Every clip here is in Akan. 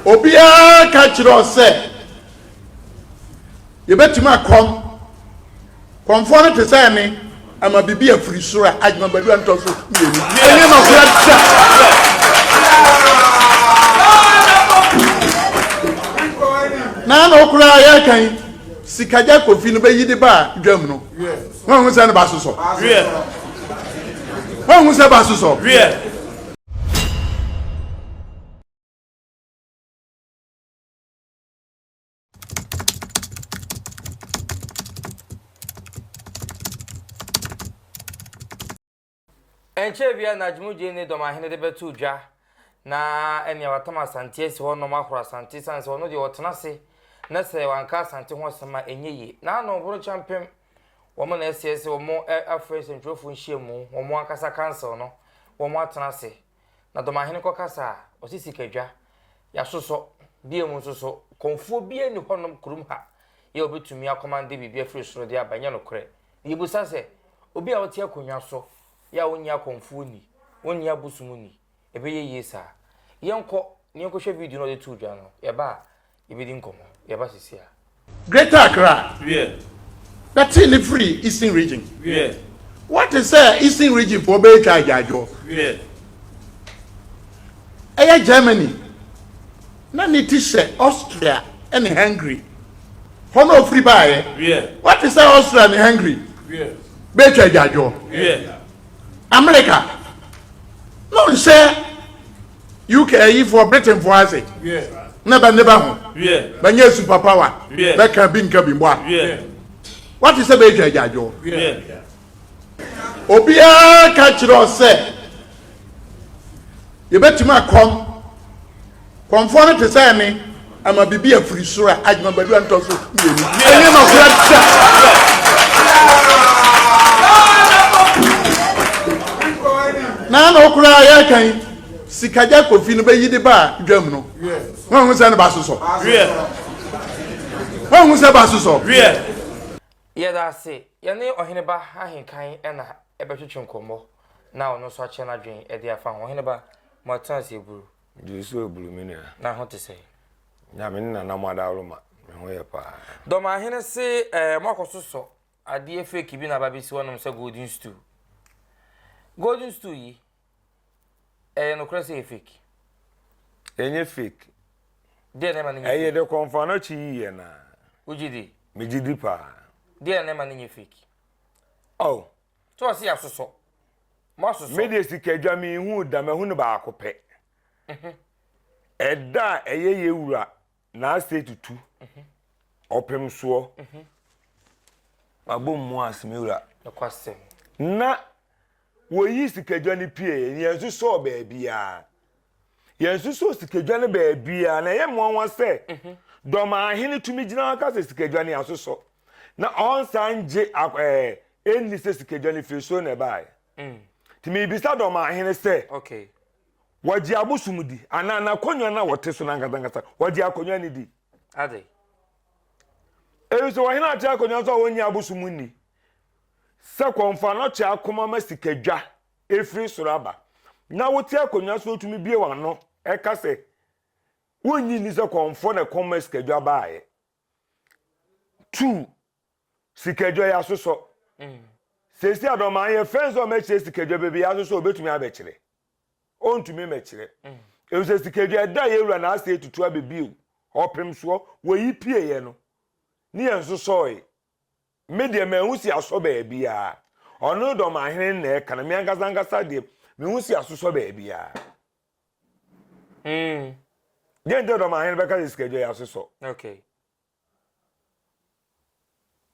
Obiara ka kyerɛ wo sɛ yɛbɛtumi akɔm. Kɔmfoɔ no te sɛ ɛne ama biribi afiri soro a adwuma badu a ntɔ so mmienu. Ɛnyɛ nɔkorɛ da. Na na ɔkoraa yɛka yi sikagya kofi no bɛyi de ba dwam no. Wɔn ho sɛ no ba sosɔ. Wɔn ho sɛ ba sosɔ. Ɛnkyɛɛ biara na Agyemugye ne Dɔmahene de bɛtoo dwa na ɛnea watam Asante asi hɔ nom ahoro Asante sane sɛ ɔno deɛ ɔtena ase na sɛ wanka Asante ho asɛm a ɛnyɛ yie. Na ano Borokyɛ mpem wɔn na ɛseɛ sɛ wɔn afrɛ nsɛntwerɛfoɔ nhyiamu wɔn ankasa council no wɔn atena ase Na Dɔmahene kɔkasa a, ɔse sikadwa, yɛasosɔ, bio nso so, kɔmfoɔ biara nni hɔnom kurom ha yɛ a ɔbɛtumi akɔmande biribi afiri soro de aba, ɛnyɛ nokorɛ. Na yɛbisa sɛ, obi a ɔte akonnwa so yɛ a ɔnnye akɔmfoɔ nni, ɔnnye abosom nni, ɛbɛyɛ yie saa? Yɛnkɔ na yɛnkɔhwɛ video no a ɔde too dwa no, yɛba a, Yɛbɛdi nkɔmmɔ. Yɛba sisi a. Greater Accra bɛtee ne firi Eastern Region. Woate sɛ Eastern Region foɔ bɛretwa agyaadwoɔ? Ɛyɛ Germany na ne ti hyɛ Austria ne Hungary. Hɔ na ɔfiri baeɛ. Woate sɛ Austria ne Hungary bɛretwa agyaadwoɔ? America na ɔnhyɛ UK ayifoɔ Britainfoɔ ase na bɛ ne bɛ ho bɛnyɛ super power bɛka bi nka bi mbɔ a wate sɛ bɛatwa agyaadwoɔ obiara ka kyerɛ ɔ sɛ yɛbɛtumi akɔm kɔmfoɔ no te sɛ ɛne ama biribi afiri soro a adwuma badu a ntɔ so mmienu ɛnyɛ nɔkorɛ da na na ɔkoraa yɛka yi sikagya kofi no bɛyi de ba dwam no wɔn ho sɛ no ba sosɔ wɔn ho sɛ ba sosɔ. Yɛda ase. Yɛne Ɔheneba Ahenkan na ɛbɛtwetwe nkɔmmɔ na ɔno nso akyerɛ n'adwene de afa ho. Ɔheneba, moatena ase aburu. Gye so eburu me nua. Na ho te sɛn? Nyame ne nana mo adaworoma, me ho yɛ paa. Dɔmahene se eh, moakɔsosɔ adeɛ fake bi na aba abɛsi hɔnom sɛ golden stool. Golden stool yi, ɛyɛ nokorɛ sɛ ɛyɛ fake? Ɛnyɛ fake. Deɛ na ɛma no nyɛ fake? Ɛyɛ de kɔnfa no kyi yi yɛ naa. Wogye di? Megye di paa. Deɛ na ɛma no nyɛ fake? Oh. Sɛ ɔse yɛasosɔ. Moasosɔ. Me deɛ sikadwa menhuu da, mahu no baako pɛ. Ɛda a ɛyɛ yɛ wura n'ase tutu ɔpem soɔ. Mabɔ mu ase me wura. Nokwasɛm. Na wɔyi sikadwa no pie yɛn nso sɔɔ baabiara. Yɛn nso sɔɔ sikadwa no baabiara na ɛyɛ mmoawa sɛ dɔm ahene tumi gyina hɔ ka sɛ sikadwa no yɛasosɔ. Na ɔnsan ngye ɛɛ ɛnni sɛ sikadwa no firi soro na ɛbaeɛ. Nti mebisa dɔm ahene sɛ Okay. wɔgye abosom di anaa n'akonnwa no a wɔte so no ankasankasa wɔgye akonnwa no di. Ade. Ebi sɛ ɔhene ate akonnwa so a wɔnnye abosom nni sɛ kɔmfa no kyɛ akoma ma sikadwa efiri soro aba na wote akonnwa so otumi bie w'ano ɛka sɛ wonnye nni sɛ kɔmfɔ na ɛkɔm ma sikadwa baeɛ. Two, sikadwa yɛ asosɔ. Sɛsi adɔma yɛ fɛn sɛ ɔmɛkyerɛ sikadwa baabi yɛ asosɔ obetumi abɛkyerɛ. Ɔntumi mɛkyerɛ. Efisɛ sikadwa ɛda yɛ wura na asɛ etutu abɛbiew ɔpem soɔ wɔyi pieeɛ no ne yɛn nsosɔɔe. Me deɛ manhu si asɔ baabiara. Ɔno dɔm ahene na ɛka no me ankasa ankasa deɛ mehu si asosɔ baabiara. Mm. Deɛ nti dɔm ahene bɛka sɛ sikadwa yɛ asosɔ. Okay.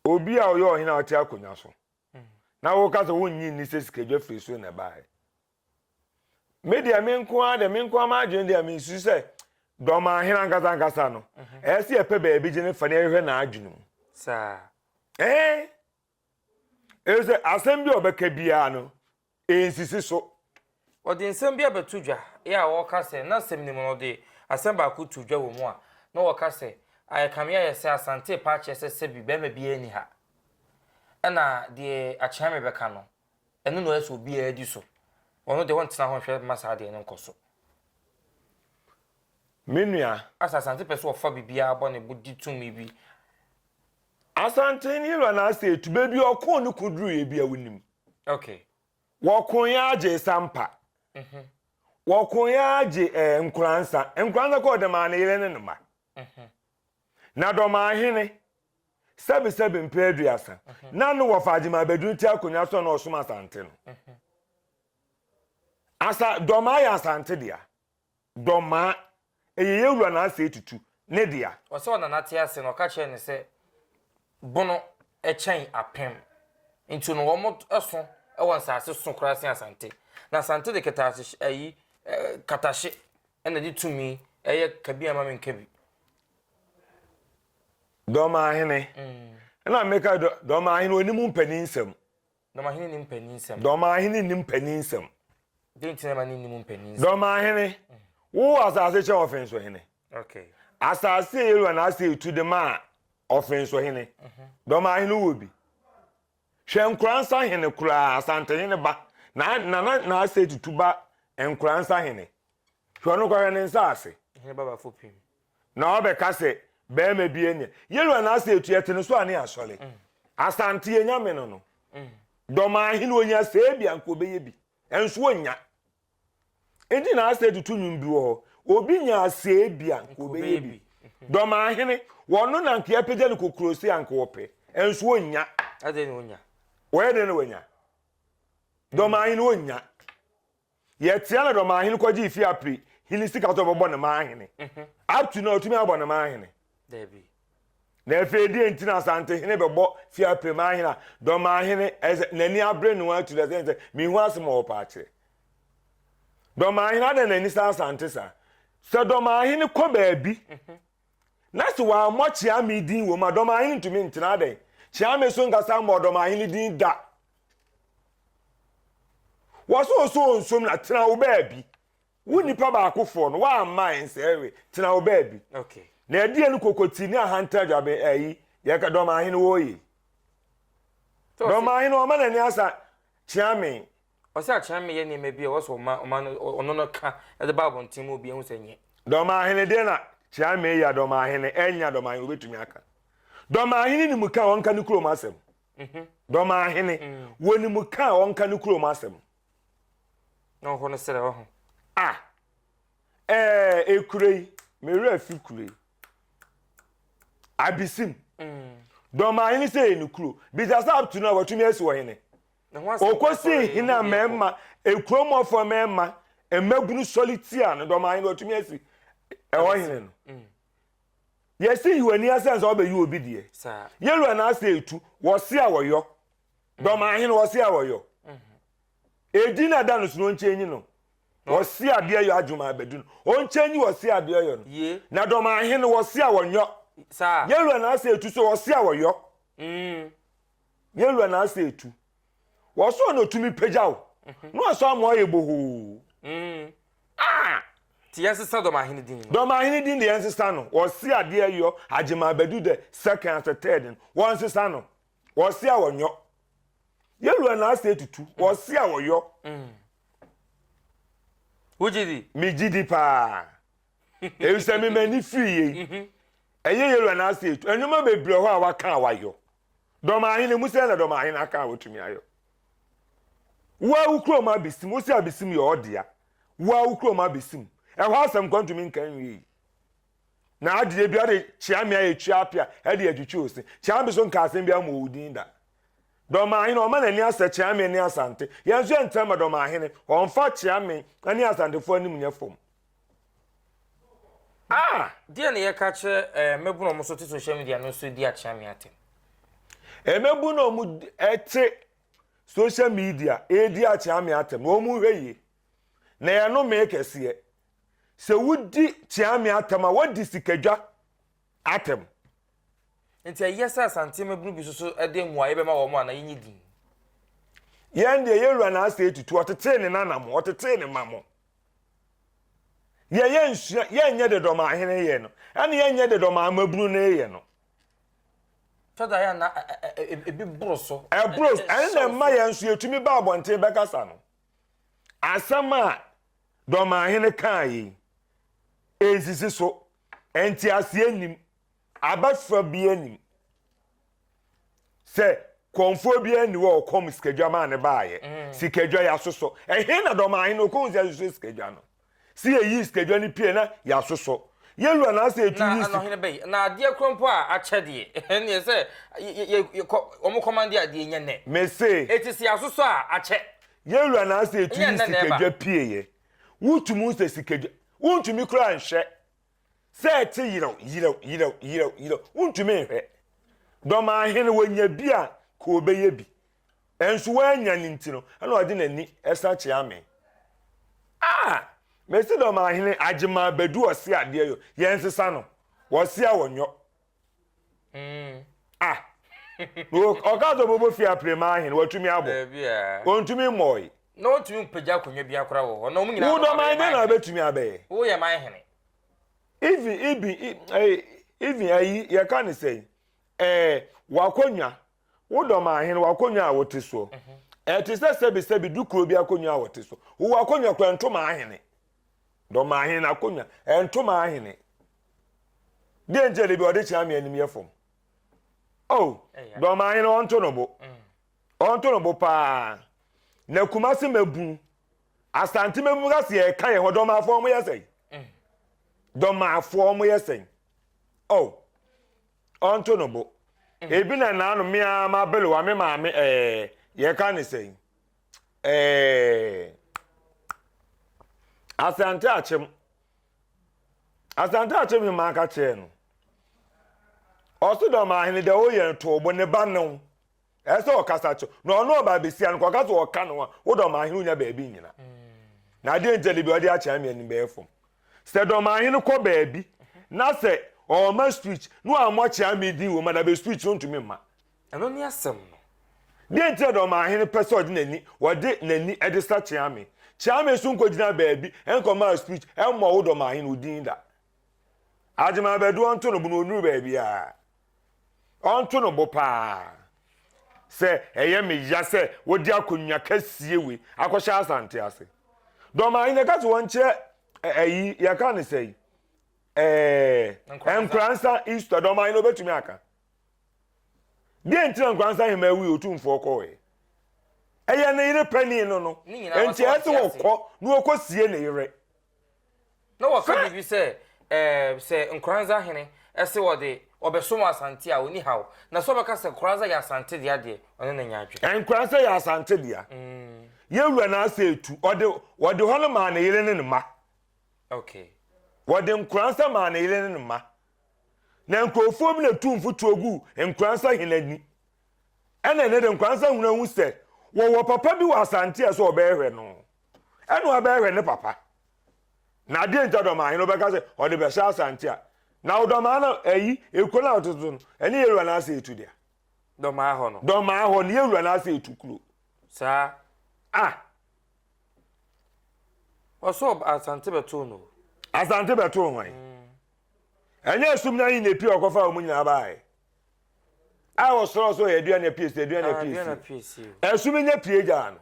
Obi a ɔyɛ ɔhene a ɔte akonnwa so na woka sɛ wonnye nni sɛ sikadwa firi soro na ɛbaeɛ. Me deɛ me nko ara deɛ me nko ara m'adwene deɛ mesu sɛ dɔm ahene ankasa ankasa no ɛyɛ sɛ yɛpɛ baabi gye ne fa na yɛhwehwɛ n'adwene mu. Saa. Ɛɛ ɛyɛ sɛ asɛm bi a ɔbɛka biara no ɛnsisi so. Wɔde nsɛm bi abɛto dwa yɛ a wɔka sɛ n'asɛm no mu no ɔde asɛm baako to dwa wɔ mu a na wɔka sɛ ayɛ kame ayɛ sɛ Asante repa akyerɛ sɛ sɛbi barima biara nni ha ɛna deɛ Akyeame bɛka no ɛno na ɔyɛ sɛ obiara di so. Ɔno deɛ ɔntena hɔ nhwɛ mma saa adeɛ no nkɔ so. Me nua. Asɛ Asante pɛ sɛ ɔfa biribiara bɔ ne bo di tumi bi. Asante ne Yellow anaasɛ Etu, baabi a ɔkoo ne ko duruiɛ bia wonim. Okay. Wɔkoeɛ ara gyee Sampa. Wɔkoeɛ ara gye eh, Nkoransa. Nkoransa kɔɔ dɛm ara ne yere ne ne mma. Na Dɔmahene, sɛbesɛbe mpɛn aduasa, na ne wɔfa Agyemang Badu te akonnwa so a na ɔsom Asante no. Asa, Dɔmaa yɛ Asante dea. Dɔmaa, ɛyɛ yɛn wura n'asɛe tutu, ne dea. Ɔsɛ ɔnana te ase no ɔka kyerɛɛ no sɛ bono kyɛn apem nti no wɔn so wɔ nsaase so koraa sen Asante. Na Asante de kɛtɛase ayi katahye na de tumi ɛyɛ kabi ama me nka bi. Dɔmaahene, ɛna meka Dɔmaahene onim mpanin nsɛm. Dɔmahene nni mpanin nsɛm. Dɔmahene nni mpanin nsɛm. Dɛn nti na ɛma ne nnim mpanin nsɛm? Dɔmahene, wo asase kyɛn ɔfenso hene. Okay. Asase a Yeroa na asɛ etu de maa ɔfenso hene. Mhm. Dɔmahene wɔ bi. Hwɛ Nkoransa hene koraa, Asante hene ba. Na na na asɛ tutu ba Nkoransa hene. Hwɛ ɔno kɔhwɛ ne nsa ase. Hene ba bafo pim. Na ɔbɛka sɛ bɛrima bi anya. Yɛwura n'asɛ etu yɛte ne so a ne asɔre. Asante yɛ nyame no no. Dɔm ahene onya sɛɛ bi anka ɔbɛyɛ bi. Ɛnso onya. Enti na asɛ tutu nwom bi wɔ hɔ. Obi nya sɛɛ bi anka ɔbɛyɛ bi. Dɔm ahene wɔno na anka yɛapagya no kokurose anka ɔpɛ. Ɛnso onya. Adɛn na onya? Wɔyɛ dɛn na wanya? Dɔm ahene onya. Yɛtea na dɔmahene kɔgyee Fiapre hene sika sɛ ɔbɛbɔ ne man hene. Up to now, ɔtumi abɔ ne man hene? Dabi. Na afei deɛ nti na Asante hene bɛbɔ Fiapre man hene a dɔmahene ɛsɛ n'ani abere ne ho atu dɛ sɛ sɛ mehu asɛm a ɔpɛ akyerɛ. Dɔmahene adɛn n'ani sa Asante saa? Sɛ dɔmahene kɔ baabi na sɛ wammɔ Kyeame din wɔ mu a dɔmahene ntumi ntena adɛn? Kyeame so nkasa mmɔ dɔmahene din da. Wɔsɛ ɔsɔ nsuom na tena wo baabi. Wo nipa baakofoɔ no woamma nsɛewe tena wo baabi. Okay. Na ɛdeɛ no kokoti ne ahantan adwaben ayi yɛka dɔm ahene wɔye. Dɔm ahene ɔma n'ani asa kyeame. Ɔsɛ akyeame yɛ nneɛma bi a wɔsɛ ɔma ɔma no ɔno no ka ɛde ba abɔnten mu obi ehu sɛ nyɛ. Dɔm ahene deɛ na kyeame yɛ dɔm ahene ɛnya dɔm ahene obetumi aka. Dɔm ahene nim ka ɔnka ne kurom asɛm. Dɔmahene, wɔnim ka a ɔnka ne kurom asɛm. Na ɔhɔ no srɛ ɔho. A ɛɛ ekuro yi, me werɛ afi kuro yi. Abisim. Dɔmahene sɛ yɛ ne kuro. Bisa sɛ up to now watumi asi ɔhene. Ɔkɔsi hene a mmarima, ekurom ɔfoɔ mmarima, mmabunu sɔre tia no, dɔmahene watumi asi ɛhɔ hene no. Yɛse yi w'ani asɛn sɛ wobɛyi obi deɛ. Yɛwura na asɛ etu, wɔse a wɔyɔ. Dɔm ahene wɔse a wɔyɔ. Edi na da no so no ɔnkyɛnyi no. Wɔse adeɛ yɔ adwuma abɛdu no. Ɔnkyɛnyi wɔse adeɛ yɔ no. Na dɔm ahene wɔse a wɔnyɔ. Yɛwura na asɛ etu so wɔse a wɔyɔ. Yɛwura na asɛ etu. Wɔsɔ na otumi pagya wo. Na wɔsɔ ama ɔyɛ bohoo. Ah! Nti yɛnsesa Dɔmahene din no. Dɔmahene din de yɛnsesa no. Wɔse adeɛ yɔ Agyeman Badu the second as the third no. Wɔnsesa no. Wɔse a wɔnyɔ. Yɛwura na asɛ tutu. Wɔse a wɔyɔ. Wogye di? Megye di paa. Efisɛ me m'ani firi yei. Ɛyɛ yɛwura na asɛ etu. Nneɛma bebree hɔ a waka a wayɔ. Dɔmahene mu sɛ na dɔmahene aka a watumi ayɔ. Wo a wo kurom abesim, wo sɛ abesim yɛ ɔdea. Wo a wo kurom abesim. Ɛhɔ asɛm kɔ ntumi nka nwie yi. Na adeɛ bi ade kyeame a yɛtwa ape a ɛde atwitwi ose. Kyeame so nka asɛm bi ama owu din da. Dɔmahene ɔma n'ani asɛ kyeame ne asante. Yɛn nso yɛntena ma dɔmahene. Ɔmfa kyeame ne asantefoɔ anim nyɛ fam. Ah! Deɛ na yɛka kyerɛ eh, mmabunu a wɔn nso te social media no nso di akyeame atɛm. Mmabunu a wɔn te social media redi akyeame atɛm no, wɔn hwɛ yie. Na yɛn no mee kɛseɛ. Sɛ wodi kyeame atɛm a, wodi sikadwa atɛm. Nti ɛyɛ sɛ Asante mmabunu bi soso de mmuaeɛ bɛma wɔn a na yɛnyɛ din. Yɛn deɛ yɛn wura na asɛ etutu, ɔtetee ne nana mo, ɔtetee ne ma mo. Yɛ yɛnsua, yɛnyɛ de dɔm ahene yɛ no, ɛne yɛnyɛ de dɔm amabunu no yɛ no. Tɔda yɛ na ebi boro so. Ɛboro so, ɛne na ɛma yɛn nso yɛtumi ba abɔnten bɛkasa no. Asɛm a dɔm ahene kaa yi. Ɛnsisi so. Nteaseɛ nnim. Abɛfra biara nnim. Sɛ kɔmfoɔ biara nni hɔ a ɔkɔm sikadwa maa ne baayɛ. Mm. Sikadwa yɛasosɔ. Ɛhe na dɔmahene ɔkɔhu sɛ yɛasosɔ sikadwa no? Sɛ yɛyi sikadwa no pie na yɛasosɔ. Yɛwura na asɛ ɛtu yi sika. Na bɛyi. Na adeɛ koro mpo a akyɛ deɛ ɛneɛ sɛ wɔn kɔmande adeɛ nyɛ nɛ. Mese. Eti sɛ yɛasosɔ a akyɛ. Yɛwura na asɛ ɛtu yi sikadwa pieeɛ. Wotumi sɛ sikadwa wontumi koraa nhwɛ sɛ ɛte yerɛw yerɛw yerɛw yerɛw yerɛw wontumi nhwɛ. Dɔmahene wɔnya bi a ka ɔbɛyɛ bi. Ɛnso wɔanya no nti no ɛna ɔde n'ani ɛsa kyea me. Ah! Mesi dɔmahene agyema bɛdu ɔse adeɛ yɔ yɛnsesa no wɔse a wɔnyɔ. Mm. Ah! Ɔka sɛ ɔbɛbɔ fie apirema ahene watumi abɔ. Ɔntumi mmɔe. Na ɔntumi mpagya akonnwa biara koraa wɔ hɔ. Na wɔn nyinaa Wo dɔm dɛn na wobɛtumi abɛyɛ? Woyɛ man hene. Even even even ayi yɛka ne sɛn ɛɛ w'akonnwa wo dɔm ahene w'akonnwa a wote soɔ mhm. ɛte sɛ sɛbisɛbi dukuro bi akonnwa a wɔte so wowɔ akonnwa kora ntoma ahene dɔm ahene n'akonnwa ɛntoma ahene deɛ nti ɛde bi ɔde kyerɛ ame anim yɛ fam oh dɔm ahene ɔnto no bo. Mm. Ɔnto no bo paa. Na Kumasi mabun, Asante mabun ka sɛ yɛka yɛn ho dɔmaafoɔ wɔn yɛ sɛn? Dɔmaafoɔ wɔn yɛ sɛn? Oh, ɔnto no bo. Ebi na naano me ara m'abelewa me maame ɛɛ yɛka ne sɛn? Ɛɛ Asante Akyem. Asante Akyem hemaa ka kyerɛɛ no. Ɔso dɔmaahene deɛ woyɛ no too bo ne ba ne wo. Ɛsɛ sɛ ɔkasa kyerɛ na ɔno ɔba abesia no kɔka sɛ ɔka ne ho a wodɔ ɔman hene wonya baabi nyina na adeɛ nti de bi ɔde akyɛ ame anim bɛyɛ fam sɛ dɔman hene kɔ baabi na sɛ ɔma speech na wammɔ kyɛ ame din wɔ mu na bɛ speech no ntumi mma ɛno ne asɛm no deɛ nti na dɔman hene pɛ sɛ ɔde n'ani wɔde n'ani ɛde sa kyɛ ame kyɛ ame nso nkɔgyina baabi ɛnkɔma speech ɛmmɔ wo dɔman hene wo din da Agyemang Badu ɔnto no bo na ɔnnuru baabiara. Ɔnto no bo paa. Sɛ ɛyɛ me ya sɛ wɔde akonnwa kɛseɛ wei akɔhyɛ Asante ase. Dɔm ahene ka sɛ wɔnkyerɛ ɛyi yɛka ne sɛ ɛɛ Nkoransa Easter dɔm ahene obetumi aka. Deɛ nti na Nkoransa ahema wui otumfoɔ kɔɔɛ. Ɛyɛ ne yere panin no no. Nti ɛsɛ wɔkɔ na wɔkɔ sie ne yere. Na wɔka biribi sɛ, ɛɛ, sɛ Nkoranza hene se wɔde ɔbɛsom Asante a, ɔnni haw. Na sɛ ɔbɛka sɛ Nkoranza yɛ Asante dea deɛ, ɔne no nyɛ adwene. Nkoranza yɛ Asante dea. Yɛn wura na asɛ etu. Ɔde, wɔde hɔ no maa ne yere ne ne mma. Okay. Wɔde Nkoranza maa ne yere ne ne mma. Na nkurɔfoɔ bi na tu mfotuo gu Nkoranza hene ani. Ɛna ɛnɛ de Nkoranza hene ahu sɛ wɔwɔ papa bi wɔ Asante a sɛ ɔbɛhwɛ no. Ɛna ɔbɛhwɛ ne papa. Na adeɛ nti ɔdɔmaa hene ɔbɛka sɛ ɔde bɛhyɛ Asante a. Na ɔdɔmaa no ayi ekuro no a ɔtoto no ɛne yɛwura no asɛ etu dea. Dɔmaa hɔ no. Dɔmaa hɔ no yɛwura no asɛ etu kuro. Saa. Ah. Ɔsɔ Asante bɛtoo no. Asante bɛtoo hwan? Mm. Ɛnyɛ esum na ayi na epi ɔkɔfa wɔn nyinaa baae. A ɔsɔrɔ so yɛ aduane apiesie aduane apiesie. Esum nyɛ pie gyaa no.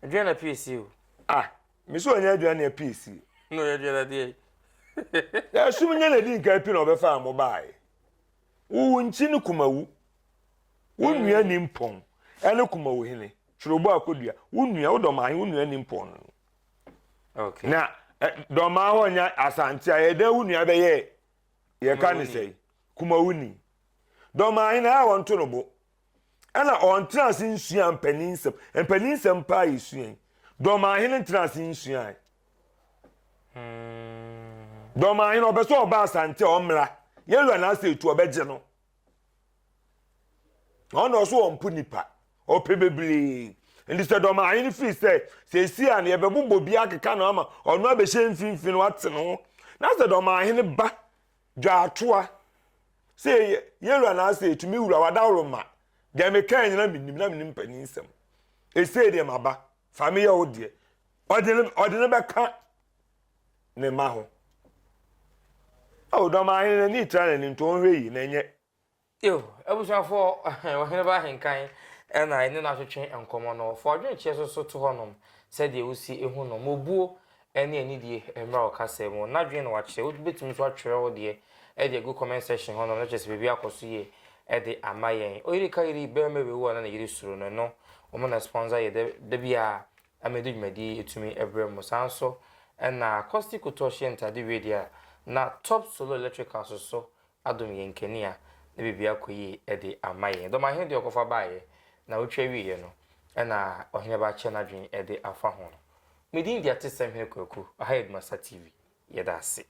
Aduane na pie si o. Ah, me so ɔnyɛ aduane na pie si. No yɛ aduane adeɛ. Ɛsum nyɛ na di nka pi na ɔbɛfa a mo baeɛ. Wo nkyi ne kumawu. Wo nua ni mpɔn ɛne kumawu hene. Twerɛbɔ akɔdua. Wo nua, wo dɔm ahe, wo nua ni mpɔn no. Okay. Na dɔm ahɔ nya asante a yɛdɛ wo nua bɛyɛ yɛka ne sɛ kumawu ni. Dɔm ahe na a wɔnto no bo. Ɛna ɔntena ase nsua mpanin nsɛm. Mpanin nsɛm paa yɛ sua yi. Dɔmahene ntena ase nsua yi. Hmm. Dɔmahene ɔpɛ sɛ ɔba asante a ɔmmra. Yɛwura n'asɛ etu ɔbɛgye no. Ɔno ɔso ɔmpo nipa. Ɔpɛ bebree. Nti sɛ dɔmahene firi sɛ sɛsi a no yɛbɛbobɔ bi akeka no ama ɔno abɛhyɛ mfimfini wate no ho. Na sɛ dɔmahene ba dwaatoa sɛ yɛ wura na asɛ etumi wura wadaworo ma deɛ meka nyina menim na menim panin nsɛm esei deɛ maba fa me yɛ wo deɛ ɔde ne ɔde ne bɛka ne mma ho ɔwɔ dɔm ahene n'ani tra n'ani nti ɔnhwɛ yi na ɛnyɛ. Yo, abusuafoɔ, Ɔhene ba Ahenkan na yɛne no atwetwe nkɔmmɔ no. Fa w'adwenkyerɛ nso so to hɔnom sɛdeɛ wosi hu no. Ma obuo ne anidie mmra wo kasa mu. N'adwene na wakyerɛ. Wobɛtumi nso atwerɛ wo deɛ de agu comment section hɔnom na kyerɛ sɛ biribi akɔ so yie de ama yɛn. Oyere ka yere barima wei wu a na ne yere suro no ɛno wɔn na sponsor yɛ da da biara ama yɛde dwumadie yi ɛtumi brɛ mo. Saa nso na Kosti Couture hyɛ ntade wie deɛ a na Top Solo Electricals nso adom yɛn nkanea na biribi akɔ yie de ama yɛn. Dɔmahene deɛ ɔkɔfa baeɛ na ɔtwa wieɛ no ɛna ɔhene ba akyɛ n'adwene de afa ho no. Me din de Atesɛm Hene Kwaku, ɔha yɛ Dumasa TV. Yɛda ase.